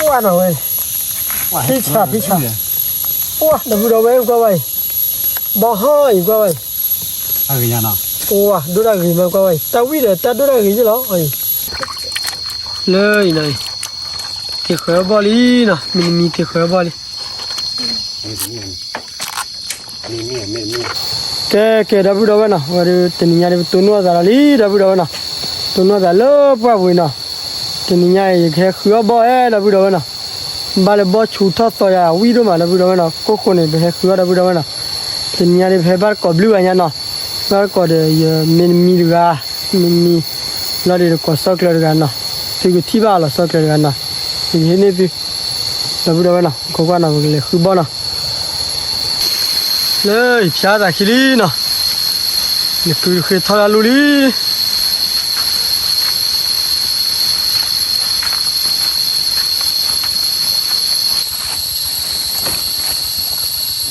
ပှၢ်နီၤဝဲ, ဖံဆးဖံဆး, ပှၢ်ဒီပုၢ်ဒီဝဲၢ်ကွၢ်ဝဲအံၤ, ဘီဟီၣ်အံၤကွၢ်ဝဲအံၤ, ပှၢ်ဒိၣ်တၢ်ဂ့ၤမးကွၢ်ဝဲအံၤ, တၢ်ဝံၣ်ဒီးတၢ်ဒိၣ်တၢ်ဂ့ၤယ့ၣ်လီၤအံၤ, လၢအံၤနီၤအံၤ, က့ၤဃၢၤဘီၣ်လံနီၤ, မ့ၢ်နမံၤက့ၤဃၢၤဘီၣ်လံ. ကဲကဲဒီပုၢ်ဒီဝဲၢ်နီၤ, ဝဲဒၣ်တနံၤညါဒ်ပတိၢ်နီၣ်သးလီၤလံ ဒီပုၢ်ဒီဝဲၢ်နီၤ, တိၢ်နီၣ်သးလၢပှၢ်ပူၤအံၤနီၤ, တနံၤညါအံၤ ယကဟဲဃုအီၣ်ဘီၣ်အဲ ဒီပုၢ်ဒီဝဲၢ်နီၤ, ဘၣ်လၢဘီၣ်ဆူထီၣ်သီယၤဝံၣ်ဒိၣ်မး ဒီပုၢ်ဒီဝဲၢ်နီၤ, ကိၣ်ဃိန့ၣ် ပဟဲဃုအီၣ် ဒီပုၢ်ဒီဝဲၢ်နီၤ, တနံၤညါဒ်ပဟဲဘၣ်တကိးဘျုးဘၣ်ညါနီၤ, ဘၣ်တကိးဒီးယမ့ၢ်နမံၤတဂၤ, မ့ၢ်နမံၤ, လီၤဒ်တကိးစီၤကျၢၤတဂၤနီၤ, သုကထံၣ်ဘၣ်အီၤလီၤစီၤကျၢၤတဂၤနီၤ, ယကဟ့ၣ်န့ၢ်သု ဒီပုၢ်ဒီဝဲၢ်နီၤ, ခိးကွၢ်နီၤ ပကလဲၤဃုဘီၣ်နီၤ, လၢယဖၠါသးခံလံနီၤ, နကုတဃ့ထီၣ်လၢလူလံ.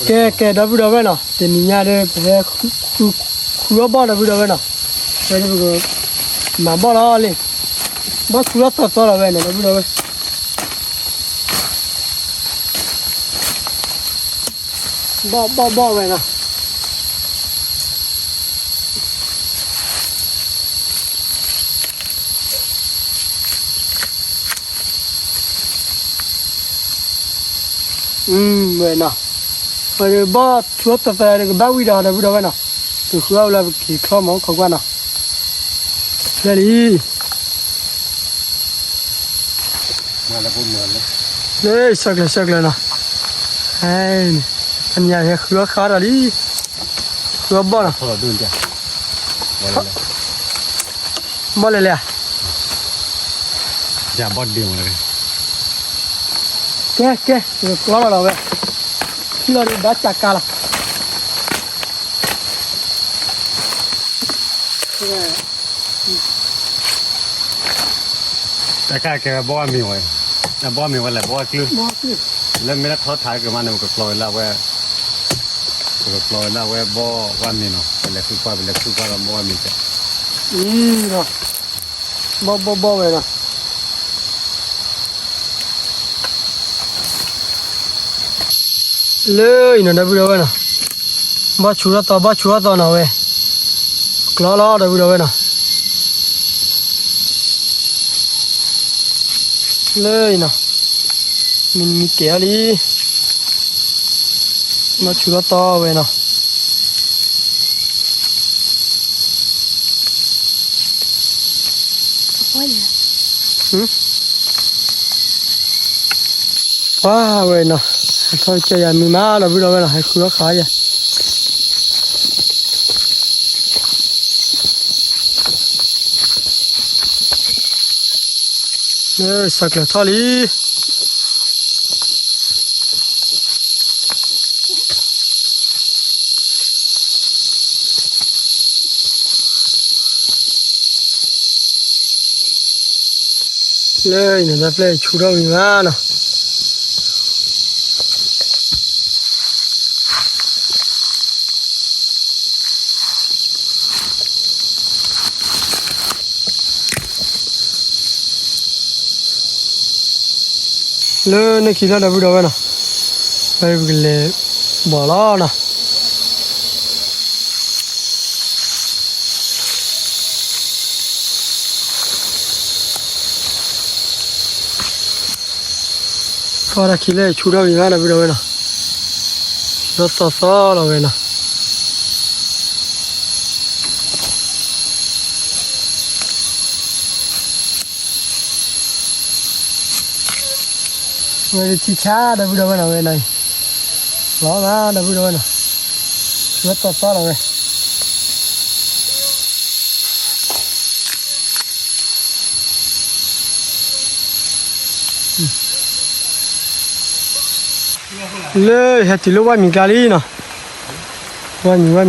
ကဲကဲဒီပုၢ်ဒီဝဲၢ်နီၤ, တနံၤညါဒီး ပဟဲဃုအီၣ်ဘီၣ် ဒီပုၢ်ဒီဝဲၢ်နီၤ, ဝဲဒၣ်ပကမၤဘီၣ်လီၤလံ, ဘီၣ်ဆူထီၣ်သီသီလီၤဝဲနီၤ ဒီပုၢ်ဒီဝဲၢ် ဘီၣ်ဘီၣ်ဘီၣ်ဝဲနီၤ, ဝဲနီၤ, ဝဲဒၣ်ဘီၣ်ဆူထီၣ်သီသီဒီး ကဘၣ်ဝံၣ်ဒီး ဒီပုၢ်ဒီဝဲၢ်နီၤ, ပဃုအီၣ်ဝဲလၢပက့ၤချီမး ခိးကွၢ်နီၤ, ဖျဲၣ်လံ လၢ ဆၢကျၢၤဆၢကျၢၤနီၤ, တနံၤညါဟဲဃုအီၣ်ဃါဒီးလံ, ဃုအီၣ်ဘီၣ်နီၤ, ဘီၣ်လဲၣ်လဲၣ်ဧါ, ကဲကဲ ကျီလီၤလီၤဝဲ, ထံၣ်လီၤဒီးဘၣ်စးကါလီၤ. တၢ်ကဲဝဲဘီၣ်ဝဲမ့ၤဝဲ, ဘီၣ်မ့ၤဝဲလဲၣ် ဘီၣ်ဝဲကျုၢ်, လၢမ့ၢ်လၢထီထးကမၤန့ၣ် ပကကျီဝဲလၢဝဲ, ပကကျီဝဲလၢဝဲဘီၣ်ဝဲမ့ၤနီၤ, ပလဲၤဃုကွၢ် ပလဲၤဃုကွၢ်လၢဘီၣ်ဝဲမ့ၤကဲ, ဘီၣ်ဘီၣ်ဘီၣ်ဝဲနီၤ. လၢအံၤနီၤ ဒီပုၢ်ဒီဝဲၢ်နီၤ, ဘီၣ်ဆူထီၣ်သီ ဘီၣ်ဆူထီၣ်သီနီၤဝဲ, ကျီလီၤ ဒီပုၢ်ဒီဝဲၢ်နီၤ, လၢအံၤနီၤ, မ့ၢ်နမံၤကဲၤအီၤလံ, ဘီၣ်ဆူထီၣ်သီဝဲနီၤ. ပှၤဝဲနီၤ, ဟဲထီၣ်ကစၢ်ယၤမုာ်မး ဒီပုၢ်ဒီဝဲၢ်နီၤ, ဟဲဃုအီၣ်ဃာ်ယၤ လၢ ဆၢကျၢၤထီၣ်လံ. လၢအံၤန့ၣ် တၢ်ဖျၢၣ်အံၤဆူထီၣ်ဝံၤမးနီၤ. လၢန့ၣ်ခံလီၤ ဒီပုၢ်ဒီဝဲၢ်နီၤ, ဖဲပကလဲၤဘီၣ်လီၤနီၤ. ဖီတၢ်ခံလၢဆူထီၣ်ဝံၤမး ဒီပုၢ်ဒီဝဲၢ်နီၤ, ဒီးသီသီလီၤဝဲနီၤ. ဝဲဒၣ်ထံဆါ ဒီပုၢ်ဒီဝဲၢ်နီၤ ဝဲနီၤအံၤ, လီၤမး ဒီပုၢ်ဒီဝဲၢ်နီၤ, ဒီးသီသီလီၤဝဲ. လၢဟဲတုၤလၢဝၣ်မံၤကျါလံနီၤ, ဝၣ်မံၤ ဝၣ်မံၤ,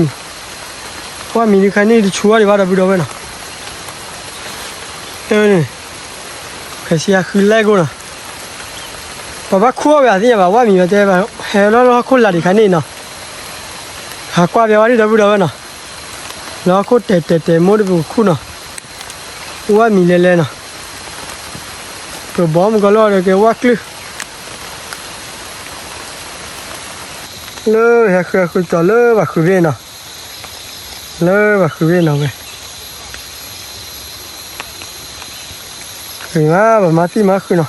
ဝၣ်မံၤဒုးခါန့ၣ် တဆူအီၤဒံးဘၣ် ဒီပုၢ်ဒီဝဲၢ်နီၤ, တၢ်န့ၣ် ခဲဆံယါဃုလဲၢ်ကိၣ်နီၤ, ပှၤဘၣ်ခူၣ်အီၣ်ဝဲအသ့ၣ်ညါဘၣ် ဝၣ်မံၤဝဲတဲဘၣ် ဟဲလၢလၢဟီၣ်ခိၣ်လာ်ဒံးခါန့ၣ်နီၤ, ဟးကွၢ်ပျဲဝဲဒၣ် ဒီပုၢ်ဒီဝဲၢ်နီၤ, လၢဟီၣ်ခိၣ်တဲာ်တဲာ်တဲာ်မိၢ်ဒီးပကခူၣ်နီၤ, ဝၣ်မံၤလဲၤလဲၤနီၤ, ပဘီမုၢ်ကီၤလီၢ်ဒီးကဲဝၣ်ကျုၢ် လၢဟဲဃုအဃုကၠီလၢဘၣ်ဃုဘ့ၣ်နီၤ, လၢဘၣ်ဃုဘ့ၣ်နီၤဝဲ, ဃုမး ပမၤသံမၤဃုနီၤ,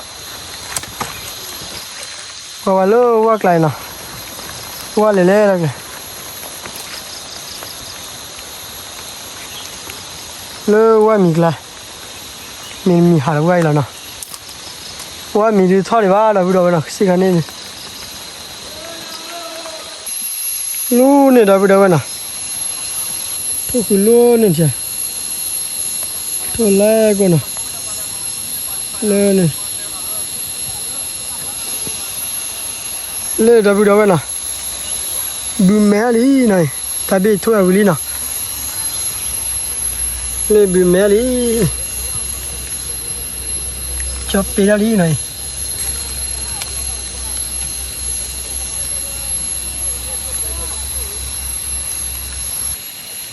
ကွၢ်ဝဲလၢဝၣ်ကျါအံၤနီၤ, ဝၣ်လဲၤလဲၤလီၤကလဲၤ လၢဝၣ်မံၤကျါ, မ့ၢ်မံၤဟးလီၤဝဲအံၤလီၤနီၤ, ဝၣ်မံၤဒုးထီၣ်ဒံးဘၣ်ဒီပုၢ်ဒီဝဲၢ်နီၤ, စ့ၢ်ကီးန့ၣ်န့ၣ် လီၤန့ၣ်ဒီပုၢ်ဒီဝဲၢ်နီၤ, ထိၣ်ဃုလီၤန့ၣ်ထံ, ထိၣ်လဲၣ်ကိၣ်နီၤ, လၢန့ၣ် လၢဒီပုၢ်ဒီဝဲၢ်နီၤ, ဘုးမဲာ်လံနီၤ, တၢ်ဘ့ၣ်ထိၣ်အဝံၤလံနီၤ, လၢဘုးမဲာ်လံ, ကၠီပ့ၤဒၣ်လံနီၤအံၤ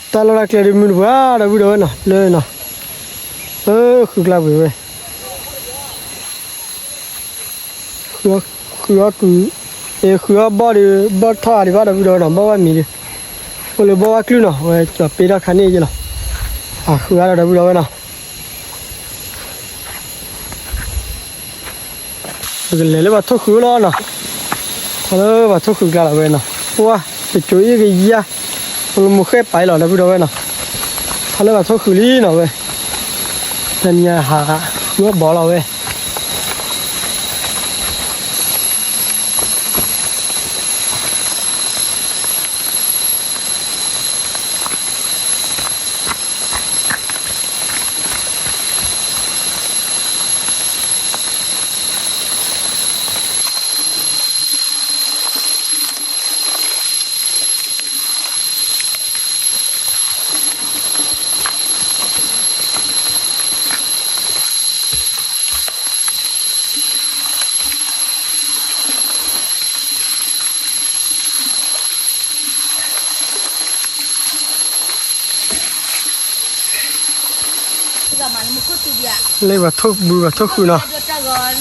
တၢ်လီၢ်တၢ်ကျဲဒုးမုၢ်တပှၤဒီပုၢ်ဒီဝဲၢ်နီၤ, လၢနီၤ, လၢဃုကျါပှ့ၤဝဲ, ဃုအီၣ်ကုၤ, အ့ ဃုအီၣ်ဘီၣ်ဒီး ဘီၣ်ထီၣ်အါဒံးဘၣ်ဒီပုၢ်ဒီဝဲၢ်နီၤ, ဘီၣ်ဝၣ်မံၤဒီး, အိၣ်လၢဘီၣ်ဝၣ်ကျုၢ်နီၤ, ဝဲကၠီပ့ၤတၢ်ခါန့ၣ်ယဲလီၤ, အဃုအါဒီးဒီပုၢ်ဒီဝဲၢ်နီၤ ပကလဲၤလၢပှၤထိၣ်ဃုလီၤနီၤ, ထီၣ်လၢပှၤထိၣ်ဃုကျါလီၤဝဲနီၤ, ပှၢ် တကၠိအ့ၣ်ကယၤ, ပလမိၢ်ဃဲၣ်ပာ်အံၤလီၤ ဒီပုၢ်ဒီဝဲၢ်နီၤ, ထီၣ်လၢပှၤထိၣ်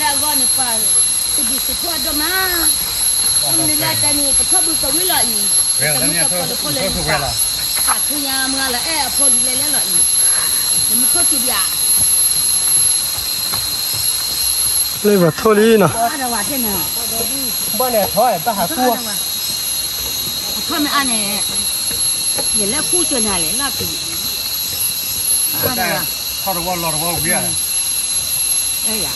ဃုလံနီၤဝဲ, တနံၤဟးဃုအီၣ်ဘီလီၤဝဲ လၢပှၤထိၣ်ဘုပှၤထိၣ်ဃုနီၤ, လၢပှၤထိၣ်လံနီၤ, ဘၣ်န့ၣ်ထီၣ်ဘၣ်ဟးကူၣ် ထီၣ်မ့ၢ်အါန့ၣ်, ယလဲၤခူၣ်ကၠီညါလဲၣ် လၢပံၤ, ထီၣ်တဝီလီၤတဝီဝံၤဧါ, အဲယၤ,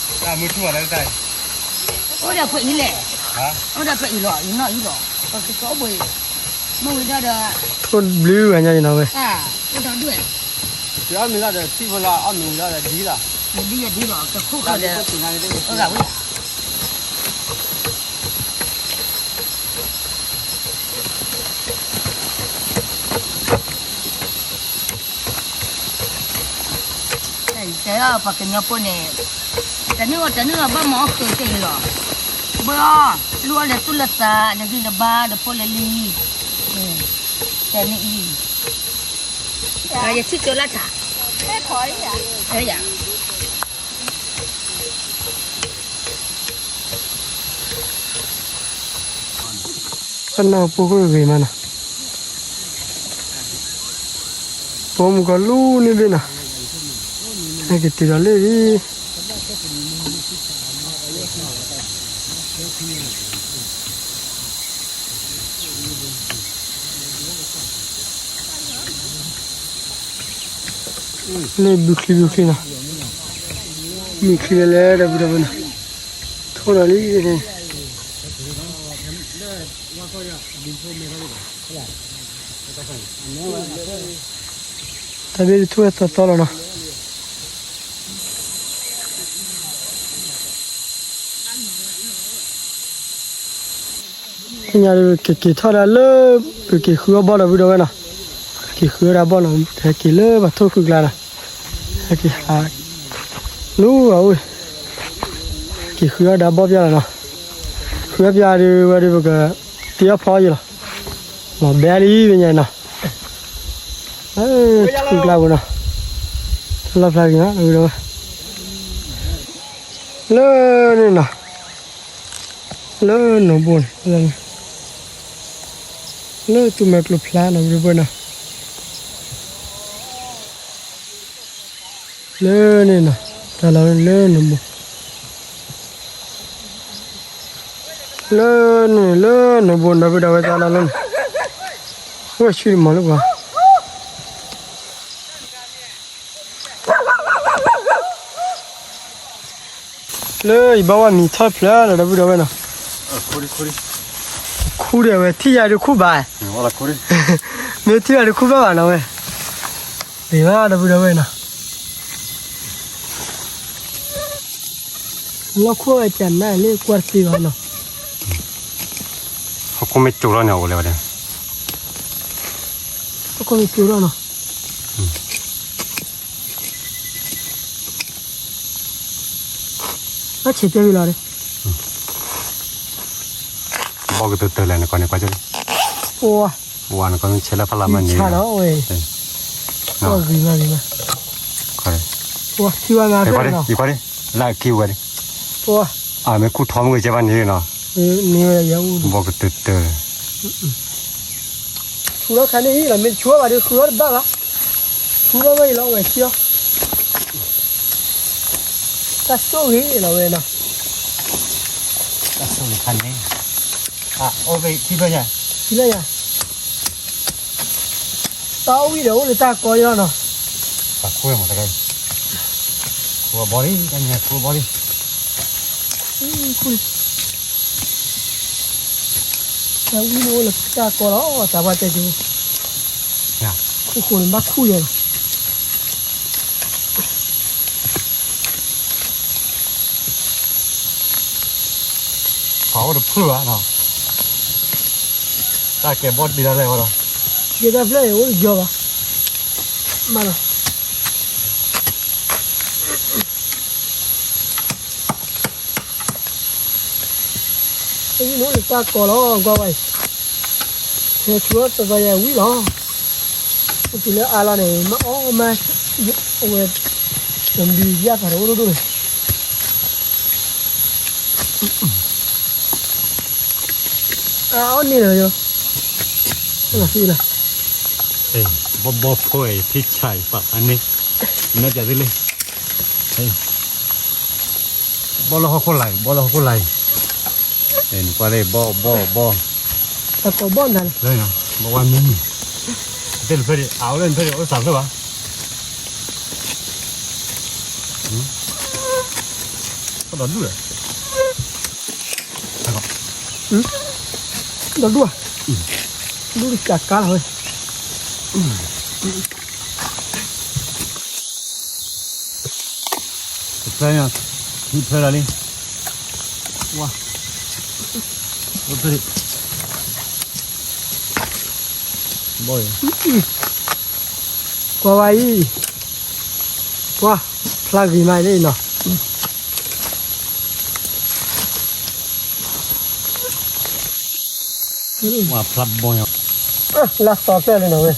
တၢ်မုၢ်ထူၣ်ဘၣ်လၢတၢ်, အိၣ်ဒီးဖဲအံၤလဲၣ်, အိၣ်ဒီးဖဲအံၤလီၤ ယနီၣ်အံၤလီၤ, ပကကီၢ်အိၣ်ဘှံး, မ့ၢ်ဝံၤဒီး, အိၣ်ဘျုးဝဲညါအံၤနီၤဝဲ, အိၣ်ဒီးဒွဲၣ်, ယအီၣ်မ့ၤလီၤဒီးထံၣ်ဖိလီၤ အီၣ်မ့ၤဝံၤလီၤဒီးဒ်လီၤ, ယဒ်ယဒ်လီၤ ကခိၣ်ဃီဒီး, အဂၤဝဲ တဲပှၤကညီဖိန့ၣ်, တနံၣ်အီၣ်တနံၣ်အီၣ် ဘၣ်မၤအီၣ်ဃုာ်တ့ၢ်လီၤ, ဘၣ်အီၣ်, လူအီၣ်လဲၤသူၣ်လၢသး လၢဂံၢ်လၢဘါ ဒီးဖိလၢလံၤ, တဲန့ၣ်အံၤ, ယထံၣ်ကၠိလၢတၢ်, ယ ပနီၢ်ပိၢ်ခိၣ်ဂ့ၤမးနီၤ, ပိာ်မုၣ်ကီၤလူန့ၣ်ဘ့ၣ်နီၤ, ဟဲက့ၤတုၤဒီးလၢလံ, လၢဘုချံဘုချံနီၤ, မုၢ်ချံလဲၤလဲၤဒီပုၢ်ဒီဝဲၢ်နီၤ, ထိၣ်ဒီးလံန့ၣ်, တၢ်ဘ့ၣ်တထူၣ်ဝဲသီသီလီၤနီၤ. သ့ၣ်ညါဒီး ကက့ၤထီၣ်ဒၣ်လၢ ပက့ၤဃုအီၣ်ဘီၣ်ဒီပုၢ်ဒီဝဲၢ်နီၤ, က့ၤဃုအီၣ်ဒၣ်ဘီၣ်နီၤ, ဟဲက့ၤလၢပှၤထိၣ်ဃုကျါနီၤ, ဟဲက့ၤဟး လူၤအအိၣ်, က့ၤဃုအီၣ်ဒၣ်ဘီၣ်ပျၢ်လီၤနီၤ, ဃုအီၣ်ပျၢ်ဒုးဝဲဒုး ပကတ့အီၣ်ဖီအီၣ်ယံၤလီၤ, လီၤဘဲလံဝဲညါနီၤ, ဃုကျါပူၤနီၤ, လီၣ်ဖျါက့ၤနီၤ ပုၢ်ဒီဝဲၢ်, လၢန့ၣ်နီၤ လၢနိၣ်ဘိန့ၣ်, လၢသူမွဲကျိၤဖျါနီၤ ဒီပုၢ်ဝဲၢ်နီၤ, လၢန့ၣ်နီၤ, တၢ်လီၤလၢနိၣ်ဘိ, လၢန့ၣ် လၢနိၣ်ဘိ ဒီပုၢ်ဝဲၢ် တၢ်လီၤလၢန့ၣ်, ဝဲဆူၣ်မၤလၢပှၤ လၢယဘၣ်ဝဲမံၤထီၣ်ဖျါလီၤ ဒီပုၢ်ဝဲၢ်နီၤ, ခူဒီးဝဲထံၣ်ယၤဒုးခူဘၣ်, မ့ၢ်ထံၣ်ယၤဒုးခူဘၣ်ဘၣ်နီၤဝဲ, ဒ်ဘၣ် ဒီပုၢ်ဝဲၢ်နီၤ, လီၢ်ခိၣ်ဝဲကနၣ်လၢကွၢ်တသ့ဘၣ်နီၤ, ဟီၣ်ခိၣ်မ့ၢ်ကၠိလီၤန့ၣ် အအိၣ်လၢဝဲဒၣ်, ဟီၣ်ခိၣ်မ့ၢ်ကၠိလီၤနီၤ ဘၣ်ဆဲးတဲဝံၤလီၤ, ဘီကတၢၢ်တၢၢ်လဲၣ် နကီၢ်န့ၣ်ကွၢ်ကၠိလံ, ဝါနကီၢ်ဆဲးလၢဖးလၢ်မ့ၢ်န့ၣ်, ဂ့ၤမးဂ့ၤမး, ထံဝါငါဖဲန့ၣ်, လၢခံဝဲန့ၣ်, မ့ၢ်ခူၣ်ထီမ့ၢ်ဂ့ၤကဲဘၣ်န့ၣ်နီၤ, ဘီကတၢၢ်တၢၢ် ဆူးထီၣ်ခါန့ၣ်အံၤလီၤ, မ့ၢ်တဆူးထီၣ်ဘၣ်ဒီး ဆူးထီၣ်တဘၣ်ဘၣ်, ဆူးထီၣ်ဝဲအံၤလီၤ ဝဲထံအီၤ, တၢ်ဆိၣ်ဂ့ၤလီၤဝဲနီၤ, တၢ်ဆိၣ်ဂ့ၤခါန့ၣ်, အိၣ်ဖဲထံဖျၢၣ်ညါ, ထံဖျၢၣ်ညါ, တၢ်အီၣ်ဝံၣ်ဒီးအိၣ်လၢတၢ်ကီယီၤနီၤ, တၢ်ခိၣ်မးတခါ, ခိၣ်ဘီလံ တၢ်ညါခိၣ်ဘီလံ တၢ်ဝံၣ်န့ၣ်အိၣ်လၢတၢ်ကီလီၤ တၢ်ဘၣ်တဲက့ၤ, ခိၣ်ဃိန့ၣ်ဘၣ်ခူၣ်ယဲလီၤ, ပှၤအိၣ်တဖုဘၣ်နီၤ, တၢ်ကဲဘီတဘ့ၣ်လီၤလဲၣ်ဝဲလီၤ, ကဲတၢ်ဖျၢၣ်အံၤအိၣ်တယီၤဘၣ်, မးလီၤ အဝံၣ်န့ၣ်အိၣ်လၢတၢ်ကီလီၤ ကွၢ်ဝဲအံၤ, ဟဲဆူးထီၣ်တသီယဲဝံၣ်လီၤ, အိၣ်တုၤလၢအါလီၤန့ၣ် မ့ၢ်အီၣ်မး, အဝဲ, တမံၤယၣ်ဖးဒိၣ်ဒိၣ်ဒိၣ်န့ၣ်, အအီၣ်န့ၢ်လီၤယိၤ, လီၤသံလီၤ, ဘီဘီဖိအံၤ ထံဆးအံၤပာ်ဖးန့ၣ်, မ့ၢ်ပျးသ့လံ ဘီလၢဟီၣ်ခိၣ်လာ်အံၤ ဘီလၢဟီၣ်ခိၣ်လာ်အံၤ, နကွၢ်လၢဘီဘီဘီ, တၢ်ကိးဘီနၤလီၤ, ဘီဝါမံမံ, တ့ၢ်လၢဖဲဒံး အအိၣ်လၢနဖဲဒံး အိၣ်သးဖျၢၣ်ဘၣ်, ဒီးဒူၣ်လီၤ, ဒီးဒူၣ်ဧါ, ဒူၣ်တကးကါလီၤဝဲ တဖျၢၣ်ညါ, ထံဖျၢၣ်လီၤလံ, ဝါ, အိၣ်ဖျၢၣ်, ဘီအံၤ, ကွၢ်ဝဲအံၤ, ကွၢ်, ဖျါဂ့ၤမးလံနီၤ. ဝါဖျါဘီညါ, လၢသီဖျၢၣ်လံနီၤဝဲ,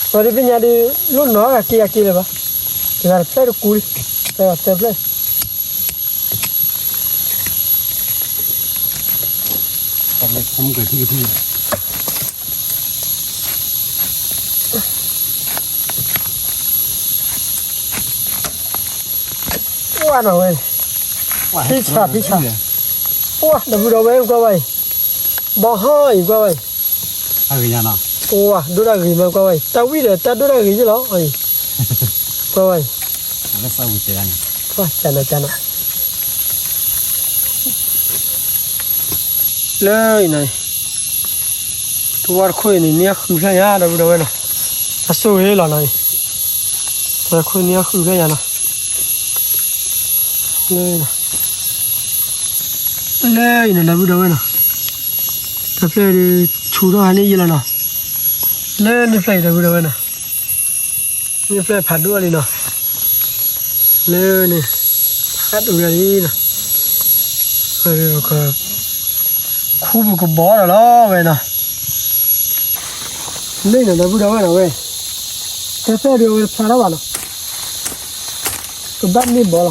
ပှၤဒ်ပညါဒ် လိၣ်နီၤဂၤက့ၤယၤက့ၤလၢၤဘၣ်, တဂၤတဖျၢၣ်တကူလံ, တဂၤတဖျၢၣ် ပှၢ်နီၤဝဲ, ဖံဆး ဖံဆး, ပှၢ် ဒီပုၢ်ဒီဝဲၢ်ကွၢ်ဝဲအံၤ, ဘီဟီၣ်အံၤကွၢ်ဝဲအံၤ, ပှၢ် ဒိၣ်တၢ်ဂ့ၤမးကွၢ်ဝဲအံၤ, တၢ်ဝံၣ်ဒီးတၢ်ဒိၣ်တၢ်ဂ့ၤယ့ၣ်လီၤအံၤ, ကွၢ်ဝဲအံၤ, ပှၢ် ကနၤကနၤ လၢအံၤနီၤ, တဝီတခိၣ်အံၤန့ၣ် န့ၢ်အဃုဖျၢၣ်ညါ ဒီပုၢ်ဒီဝဲၢ်နီၤ, တၢ်ဆိၣ်ဂ့ၤလီၤနီၤအံၤ, တဝီတခိၣ်န့ၢ်အဃုဖျၢၣ်ညါနီၤ, လၢအံၤနီၤ ဒီပုၢ်ဒီဝဲၢ်နီၤ, တဖျၢၣ်ဒုး ဆူးထီၣ်ဟးန့ၢ်ယံာ်လီၤနီၤ, လၢန့ၣ်ဖျၢၣ်အံၤ ဒီပုၢ်ဒီဝဲၢ်နီၤ, န့ၣ်ဖျၢၣ်ဖးဒိၣ်လံနီၤ, လၢန့ၣ် ဖးဒိၣ်လံနီၤ, ခူပူၤကဘီဒီးလီၤဝဲနီၤ, လၢန့ၣ် ဒီပုၢ်ဒီဝဲၢ်နီၤဝဲ, တဖျၢၣ်ဒုးအဝဲတဖျါထီၣ်ဘၣ်နီၤ, ကဘၣ်န့ၢ်ဘီလီၤ.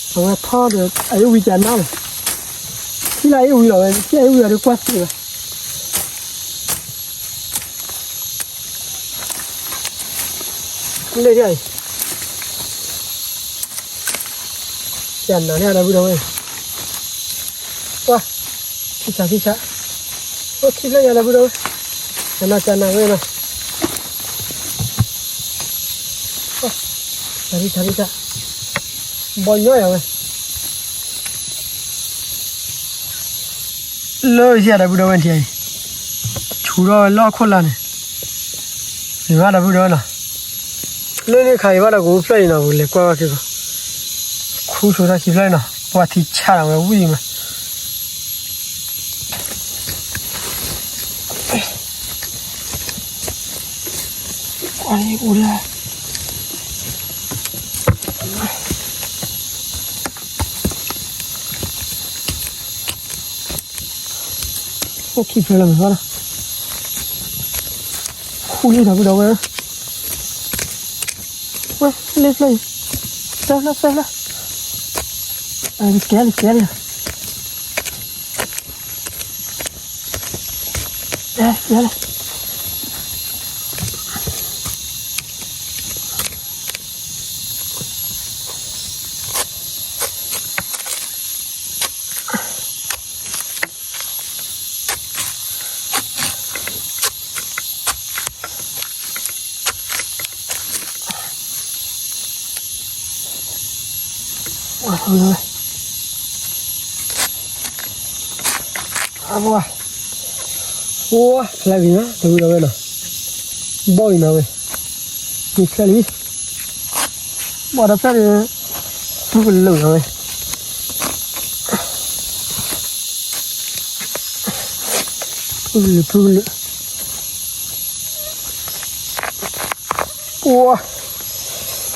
အဝဲထီၣ်ဒီး အအ့ၣ်ဝံကနၣ်လီၤ, ထံၣ်လၢအအ့ၣ်ဝံလီၤဝဲ ထံၣ်အအ့ၣ်ဝံအီၤဒီးကွၢ်သ့ဘၣ်, လၢဒ်အံၤ, ယနၤန့ၣ်ဒီပုၢ်ဒီဝဲၢ်, ကွၢ်, ထံၣ်ဆးထံၣ်ဆး, အိၣ်ခံဖျၢၣ်ယၤဒီပုၢ်ဒီဝဲၢ်, ယနၤကနၤဝဲလီၤ, ကွၢ်, ဆးထံၣ်ဆးထံၣ်ဆး, ဘီညီယၤဝဲ လၢယၤဒီပုၢ်ဒီဝဲၢ်ထံၣ်အံၤ, ဆူထီၣ်ဝဲလၢဟီၣ်ခိၣ်လာ်န့ၣ်, ယဘၣ်ဒီပုၢ်ဒီဝဲၢ်နီၤ, လၢန့ၣ်ခါအံၤဘၣ်ဒီးကအိၣ်ဖျၢၣ်အံၤနီၤ ပကလဲၤကွၢ်ဘၣ်က့ၤကီး, ခူၣ်ဆိထီၣ်ခံဖျၢၣ်နီၤ ပှၤထံဆးဒီးဝဲဝံၣ်မး ကွၢ်န့ၣ်အိၣ်ဒၣ် အိၣ်ခံဖျၢၣ်လီၤမ့ၢ်ဘၣ်လီၤ, ခူၣ်လံဒီပုၢ်ဒီဝဲၢ်, ဝဲလၢဖျၢၣ်အံၤ, သၢဖျၢၣ်သၢဖျၢၣ်, ကဲလံကဲလံ ကဲလံ အဝဲ အိၣ်ဖျါဂ့ၤနီၤ တဝံၤဒီးဝဲနီၤ ဘီၣ်အံၤနီၤဝဲ မ့ၢ်ဖျါလံ ဘီၣ်ဒီးဖျါဒီး ဖုကလုာ်နီၤဝဲ ဖုကလုာ် ဖုကလုာ် ပှၤ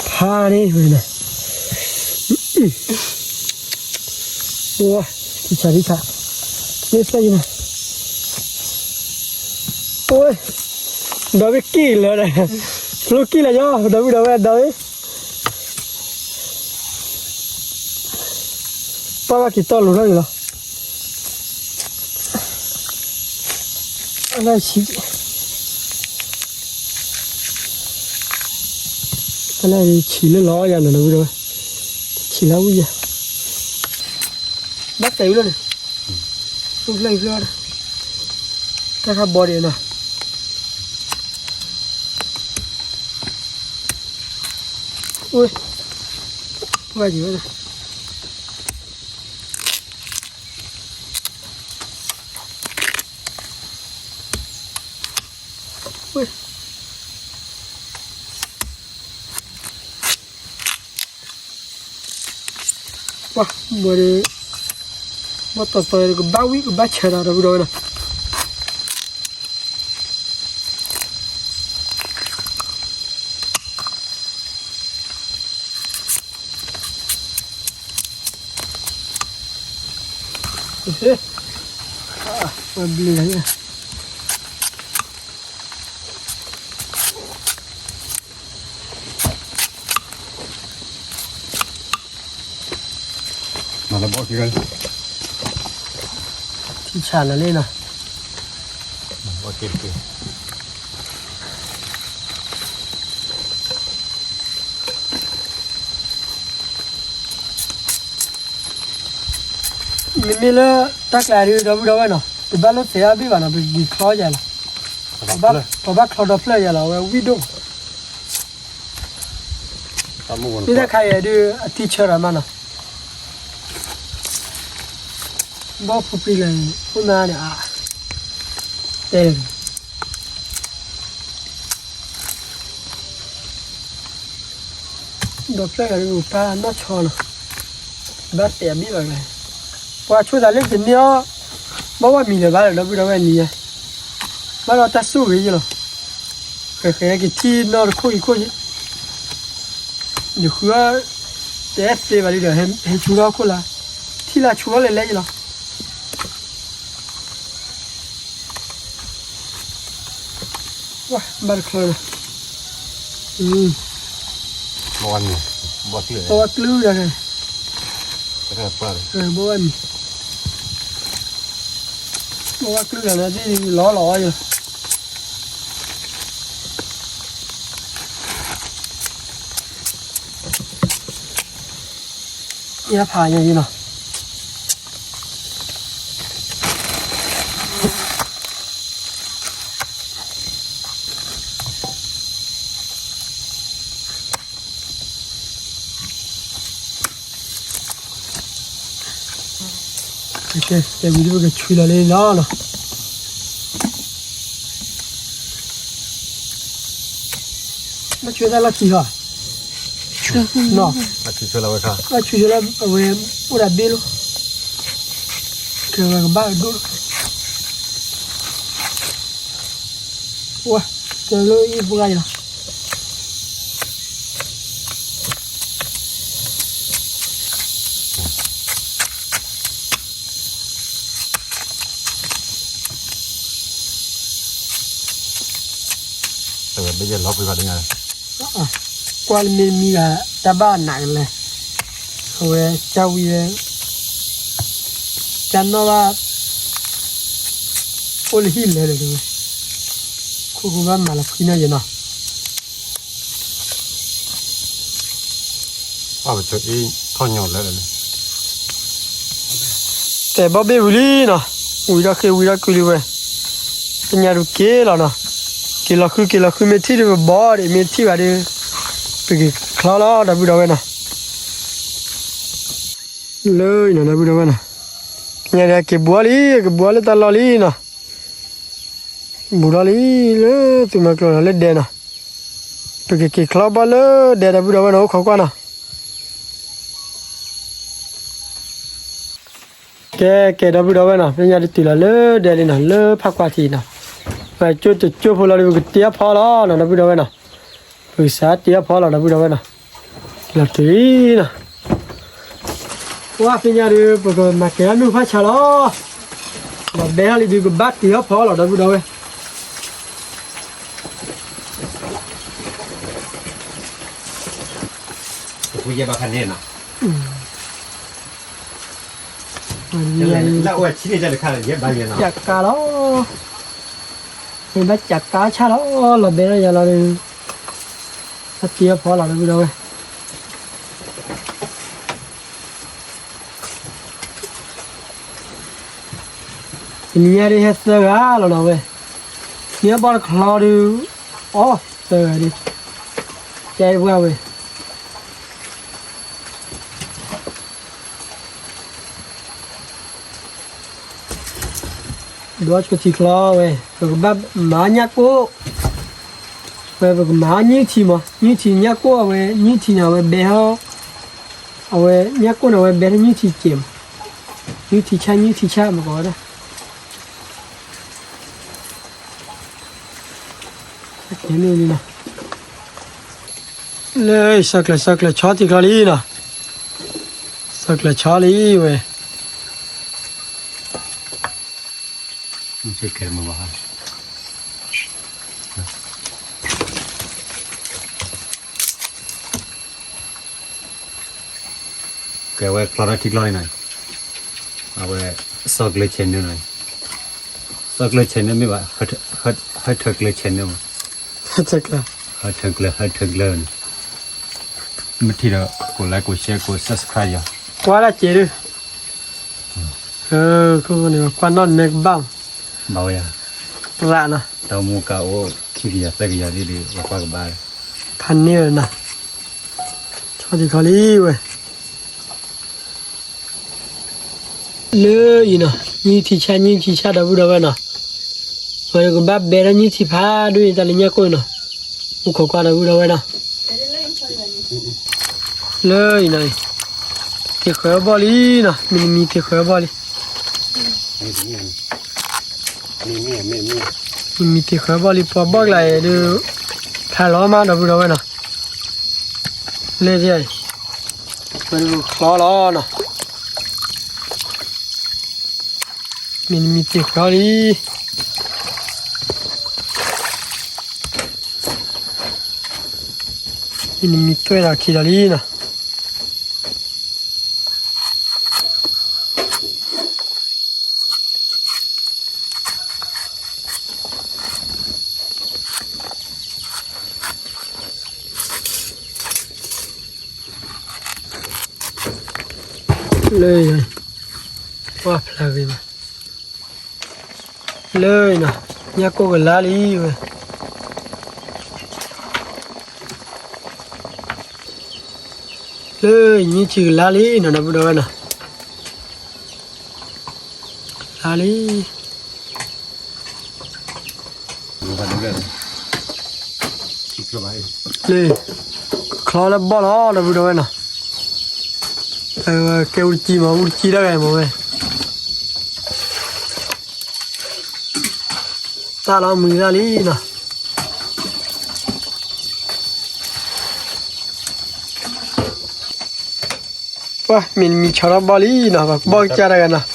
ဖးန့ၣ်ဝဲနီၤ ပှၤ ထံဆးထံဆး မ့ၢ်ဖျါယံၤနီၤ ပှၤ ဒီးဝဲက့ၣ်လၢဒီး ဖျိက့ၣ်လၢယီၤ ဒီပုၢ်ဒီဝဲၢ်ဒီးဝဲ ပှၤဘၣ်က့ၤတီၢ်လိၤထီၣ်န့ၣ်လီၤ အလၢဆံး တၢ်လၢဆံးလၢလီၤယၤနီၤ ဒီပုၢ်ဒီဝဲၢ် ဆံးလၢဝံၣ်ယၤ ဘၣ်တဲာ်ဝံၤလီၤန့ၣ် အိၣ်ဖျၢၣ်အံၤဖျၢၣ်ဝဲဒၣ် တၢ်ခါဘီဒံးနီၤ အိၣ် ပှၤက့ၤဝဲဒၣ် ဝဲ ပှၤ ဘီဒီး ဘီတီတီကဘၣ်ဝံၣ်ကဘၣ်ဆၢဒီး ဒီပုၢ်ဒီဝဲၢ်နီၤ ပဘျ့လီၤ ထံဆးလီၤလံနီၤ မ့မ့ၢ်လၢတၢ်ကျါဒုး ဒီပုၢ်ဒီဝဲၢ်နီၤ ပဘၣ်လိၣ်သဲးအါဘ့ၣ်ဘၣ်နီၤ ပကဂံၤချီယၤလီၤ ပဘၣ်ချီဒီဖျၢၣ်ယၤလီၤ အဝဲဝံၣ်ဒိၣ် မ့ၢ်တၢ်ခါအံၤဒုး အထံဆၢဒီးမးနီၤ ဘီၣ်ဖူပံလၢ အိၣ်နၤန့ၣ်အါ တဲ ဒီဖျၢၣ်ယၤဒုး ပၢ်နီၢ်ဆီနီၤ ဘၣ်တဲအဘ့ၣ်ဘၣ်ကလဲၣ် ပှၤဆိသးလၢတန့ၢ်အီၤ ဘၣ်ဝဲမံၤလၢၤဘၣ်လၢဒီပုၢ်ဒီဝဲၢ်နံၤညါ ဘၣ်ဒီးတၢ်ဆိၣ်ဂ့ၤယလီၤ ဃဲဃဲက့ၤထံၣ်နီၢ်တခိၣ်အံၤခိၣ်ယံၤ ယဃုအီၤ တအဲၣ်သ့ဘၣ်လံဒီး ဟဲဆူထီၣ်ခိၣ်လၢ ထံၣ်လၢဆူထီၣ်လဲၤလဲၤယလီၤ ဝဲ ဘၣ်တချီလီၤ ဘီကလုာ်ဒီးန့ၣ် ဘိဝဲမံၤ, ဘိဝဲကျုလီၤလၢသ့ၣ်လီၤလီၤအီၤယီၤ, ယဖးယံၤယံၤနီၤ. ကဲ တဲဝံၤဒ်ပကဆွံလီၤလံလီၤနီၤ. ဘၣ်ဆွံတၢ်လီၢ်ခံလီၤ, နီၤ, ဘၣ်ဆွံလီၤဝဲခါ, ဘၣ်ဆွံလီၤအဝဲ အိၣ်ဒၣ်ဘ့ၣ်လီၤ, ကဲဝဲကဘၣ်ဒိၣ်လီၤ, ဝါ, ကဲလၢအံၤပှၤဂၤအံၤလီၤ. တဝဲဘ့ၣ်ယဲၢ်လီၤပှၤဘၣ်ဒ်ညါ, ကွၢ်လၢမ့ၢ်မံဂၤ တၢ်ဘၣ်နးကလဲၣ်, အဝဲကၢ်ဝံၤဝဲ, ကၢ်နီၣ်ဘၣ်, အိၣ်လၢဟံၣ်လဲၣ်ဒီးတဝဲ, ခိၣ်ဃိဘၣ်မၤလီၤဖှံနီၣ်ယဲၢ်နီၤ. အဝဲဆိအ့ၣ်ထီၣ်ညီလၢာ်လၢာ်, တဲဘီၣ်ဘ့ၣ်ဝံၤလံနီၤ, ဝံၤဒီးဃ့ဝံၤဒီးကုလံဝဲ, သ့ၣ်ညါဒုးက့ၤလီၤနီၤ, က့ၤလီၤဃုက့ၤလီၤဃု မ့ၢ်ထံၣ်ဒုးပဘီဒံး မ့ၢ်ထံၣ်ဘၣ်ဒီး, ပက့ၤချီလီၤဒီပုၢ်ဒီဝဲၢ်နီၤ, လၢအံၤနီၤဒီပုၢ်ဒီဝဲၢ်နီၤ, သ့ၣ်ညါဒုးက့ၤဘူးအီၤလံ က့ၤဘူးအီၤလၢတၢ်လီၢ်လံနီၤ. ဘူးထီၣ်လံလၢသုးမီၤကျိၤနီၤ လၢဒဲနီၤ, ပကက့ၤချီဘၣ်လၢဒဲဒီပုၢ်ဒီဝဲၢ်နီၤ အိၣ်ခိးကွၢ်နီၤ. ကဲကဲဒီပုၢ်ဒီဝဲၢ်နီၤ သ့ၣ်ညါဒုးတုၤလီၤလၢဒဲလံနီၤ လၢဖးကွၢ်ထံးနီၤ, ပကၠိတကၠိဖိလီၤဒီး ပကတ့အီၣ်ဖီလီၤနီၤ ဒီပုၢ်ဒီဝဲၢ်နီၤ, ပကစးတ့အီၣ်ဖီလီၤဒီပုၢ်ဒီဝဲၢ်နီၤ, လီၤတုၤနီၤ. ပှၤသ့ၣ်ညါဒီး ပကမၤကဲၤထီၣ်နုၢ်ဖးဆါလီၤ, လီၤဘဲထီၣ်လံဒီးကဘၣ်တ့အီၣ်ဖီလီၤ ဒီပုၢ်ဒီဝဲၢ်. ကးလီၤ, ဘၣ်ကးဆါလီၤ, လီၤဘဲထီၣ်ယၤလီၤဒီး ဘၣ်တ့အီၣ်ဖီလီၤ ဒီပုၢ်ဒီဝဲၢ်. တနံၤညါဒ်ဟဲသၢဂၤလီၤနီၤဝဲ, မ့ၢ်အဘီတချီဒုး, အိၣ်သၢဂၤဒုး, တဲပှၢ်ဝဲ, ဒိးဆိထံချီဝဲ, ပကဘၣ်မၤညၣ်ကိၣ်, ဝဲပကမၤညၣ်ထံမး ညၣ်ထံညၣ်ကိၣ်အဝဲ ညၣ်ထံန့ၣ် အဝဲဘဲထီၣ်, အဝဲညၣ်ကိၣ်န့ၣ် အဝဲဘဲထီၣ်ညၣ်ထံကဲးမး, ညၣ်ထံဆၣ် ညၣ်ထံဆၣ်မ့ၢ်ကီးဝဲဒၣ် လၢ စီၤကျၢၤ စီၤကျၢၤဆီထံချီလံနီၤ, စီၤကျၢၤဆီလံဝဲ ကဲဝဲကျီထီၣ်ထံကျီလံနီၤ, အဝဲ စီၤကျၢၤ channel နီၤ, စီၤကျၢၤ channel မ့ၢ်ဘၣ်, ဟၢထၢကျၢၤ channel မး, ဟၢထၢကျၢၤ ဟၢထၢကျၢၤန့ၣ်, မ့ၢ်ထံၣ်ဒီး ကိး like ကိး share ကိး subscribe ယီၤ, ကွၢ်ဒၣ်စဲးဒုး, ခိၣ်ဃိန့ၣ် ကွၢ်နီၣ်နဲကဘၣ်, ဘၣ်ဝဲယၤ, ရၣ်နီၤ, တၢ်မူကအိၣ်ခံကယၤသၢကယၤဒ်ဒုး ပကွၢ်ကဘၣ်, ဖးန့ၢ်ဝဲနီၤ, ဆီထံခီလံဝဲ လၢအံၤနီၤ, ညၣ်ထံဆၣ် ညၣ်ထံဆၣ် ဒီပုၢ်ဒီဝဲၢ်နီၤ, ဝဲကဘၣ်ဘဲထီၣ်ညၣ်ထံဖးဒိၣ်အံၤ တၢ်လၢညၣ်ကိၣ်အံၤနီၤ, အိၣ်ခိးကွၢ် ဒီပုၢ်ဒီဝဲၢ်နီၤ, လၢအံၤနီၤ, တ့ဃၢၤဘီၣ်လံနီၤ, မံၤနမံၤတ့ဃၢၤဘီၣ်လံ, မံၤနမံၤတ့ဃၢၤဘီၣ်လံ ပှၤဘီၣ်ကျါအံၤဒုး, ခါလီၤမး ဒီပုၢ်ဒီဝဲၢ်နီၤ, လၢအံၤ, ဝဲဒုးချီလီၤနီၤ မံၤနမံၤတ့ဃၢၤလံ, မံၤနမံၤသွဲၣ်ဒီးခံဒီးလံနီၤ, လၢ, ပှၢ်ဖျါဂ့ၤမး, လၢနီၤ, ညၣ်ကိၢ်ကလါလံဝဲ, လၢညၣ်ဆံကလါလံနီၤ ဒီပုၢ်ဒီဝဲၢ်နီၤ, လါလံ. လၢ, ချီလၢဘီၣ်လီၤ ဒီပုၢ်ဒီဝဲၢ်နီၤ, ကဲအူတကံမး အူတကံတဂၤမးဝဲ, တၢ်လီၤမုၢ်တၢ်လံနီၤ. ပှၤမ့ၢ်မံဆီထီၣ်ဘီၣ်လံနီၤ ပှၤဘီၣ်ကစၢ်တဂၤနီၤ, တၢ်ဖိန့ၣ် ဘီၣ်ခိၣ်တပံယၣ်န့ၣ်, ဘီၣ်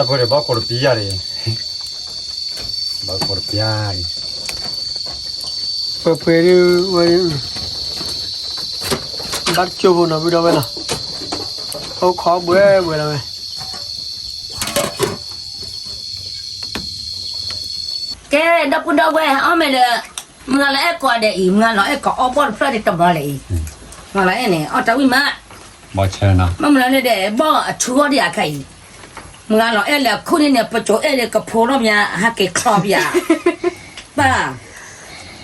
ခိၣ်တပံယၣ်န့ၣ်, ပှဲၤပှဲၤဒ်ဝဲ, ဘၣ်တကၠိဖိနီၤ ပုၢ်ဒီဝဲၢ်နီၤ, အိၣ်ခိးဘှဲဘှဲလီၤဝဲ. ကဲ ဒီပုၢ်ဒီဝဲၢ် အီၣ်မ့ၢ်ဒီး, မုၢ်ဂၤလီၤအဲၣ်ကိးဂၤဒဲးအံၤ မုၢ်ဂၤလီၤအဲၣ်ကိးအီၣ်ဘီၣ်တဖျၢၣ်ဒံးတမီၤလဲၣ်အံၤ, မုၢ်ဂၤလီၤအဲၣ်န့ၣ် အီၣ်တၢ်ဝံၣ်မး, ဘီၣ်ဆၢနီၤ မ့ၢ်မုၢ်ဂၤလီၤန့ၣ်ဒီး ဘီၣ်အထူအီၣ်ဒံးအခါအံၤ, မုၢ်ဂၤလီၤအဲၣ်လၢအခိၣ်န့ၣ်န့ၣ် ပစိၤအဲၣ်လၢကဖိဒီးမး ဟဲက့ၤချီပယါ, ဘၣ်,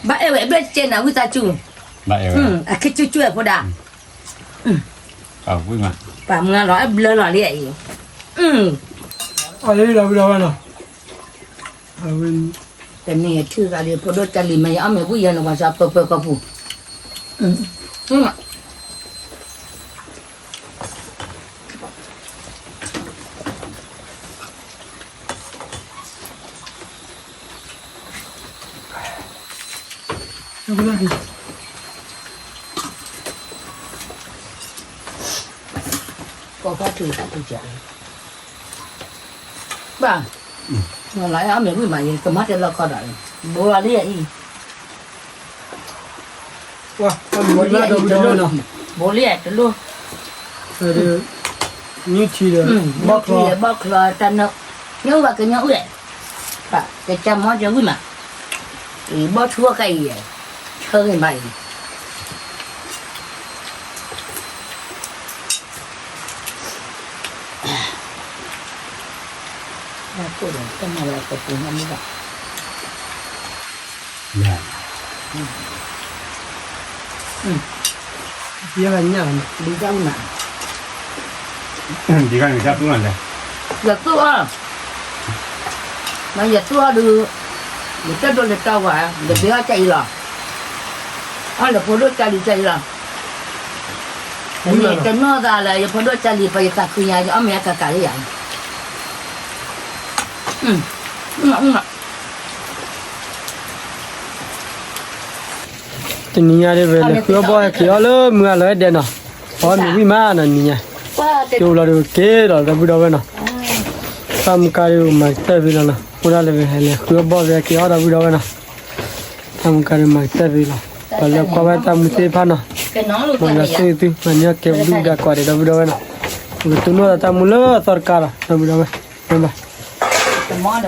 ဘၣ်အဲၣ်ဝဲအဘျဲၣ်ကဲနၤဝံသးစူၤ, အခံကၠူကၠူဖိဒၣ် ပှၤမုၢ်ဂၤလီၤအဲၣ်ဘျၢလီၤလံအံၤ, အလံလီၤဝံၤလီၤဝဲနီၤ, တနံၤအထံဂၤလံ ဖိဒိၣ်ကၢ်လံၤမ့ၢ်ယအီၣ်မ့ၢ်ဝံၣ်ယဲန့ၣ် ပှၤစးပၢပၢကီၢ်ပူၤ, ကီၢ်ဖးထူၣ်တၢ်ထူၣ်ကၢ်, ဘၣ်, လၢအီၣ်မ့ၢ်ဝံၣ်မး ယကမၤတဲလီၤခီဒီး, ဘိလီၤလံအံၤ, ဘိလံအံၤတလိၣ်, နံၣ်ထံဒီး, ဘီၣ်ချီ, ဘီၣ်ချီတၢ်နၢ, ညီအုၣ်ဘၣ်ကညီအုၣ်, ကစၢ်မီၢ်ကဝံၣ်မး, ဘီၣ်ထူအီၣ်ကါအံၤ, ဆၢဂ့ၤမးအံၤ တၢ်ကိၢ်ဒီး တၢ်မၤလၢကပူၤနီၢ်မုၢ်ဘၣ်, ယဲၢ်ညၣ်, ဒ်တၢ်အုၣ်မး, ဒ်တၢ်အုၣ်မးလဲၣ်, ယသူၣ်အီၤ, မ့ၢ်ယသူၣ်အီၤဒုး, ယတၢ်ဒိးလၢတၢ်ဝၤ, ယဘ့အီၣ်ကၢ်အံၤလီၤ, အီၣ်လၢဖိဒိၣ်ကၢ်လံၤကၢ်အံၤလီၤ, တမ့ၢ်တနီၢ်သးလၢယဖိဒိၣ်ကၢ်လံၤ ပှၤယသးခုညါ ယအီၣ်မ့ၢ်အကကးလံယၤ, တနံၤညါဒ်ဝဲ လဲၤဃုအီၣ်ဘီၣ်ဟဲက့ၤအီၣ်လၢမုၢ်ဂၤလီၤအဲၣ်ဒဲးနီၤ, အီၣ်မ့ၢ်ဝံၣ်မးနီၤနံၤညါ, ကၠိလီၤဒုးက့ၤဒီး ဒီပုၢ်ဒီဝဲၢ်နီၤ, တၢ်မုၢ်ကါဒုးမၤကတၢၢ်ဖဲလီၤနီၤ, အိၣ်ဒၣ်လၢဝဲဟဲလဲၤဃုအီၣ်ဘီၣ်ဖဲက့ၤအီၣ်ဒီပုၢ်ဒီဝဲၢ်နီၤ, တၢ်မုၢ်ကါဒုးမၤကတၢၢ်ဖဲလီၤ, ပှၤလၢကွၢ်ဝဲတၢ်မူသ့ၣ်တဖၣ်နီၤ, မ်ယွၤဆိၣ်ဂ့ၤသု မၤန့ၢ်အီၣ်ကဲပဒုၣ်ပဒါကိးဂၤဒဲး ဒီပုၢ်ဒီဝဲၢ်နီၤ, ပကတိၢ်နီၣ်သးတၢ်မူလၢအသီတကါလီၤ ဒီပုၢ်ဒီဝဲၢ်, ဘၣ်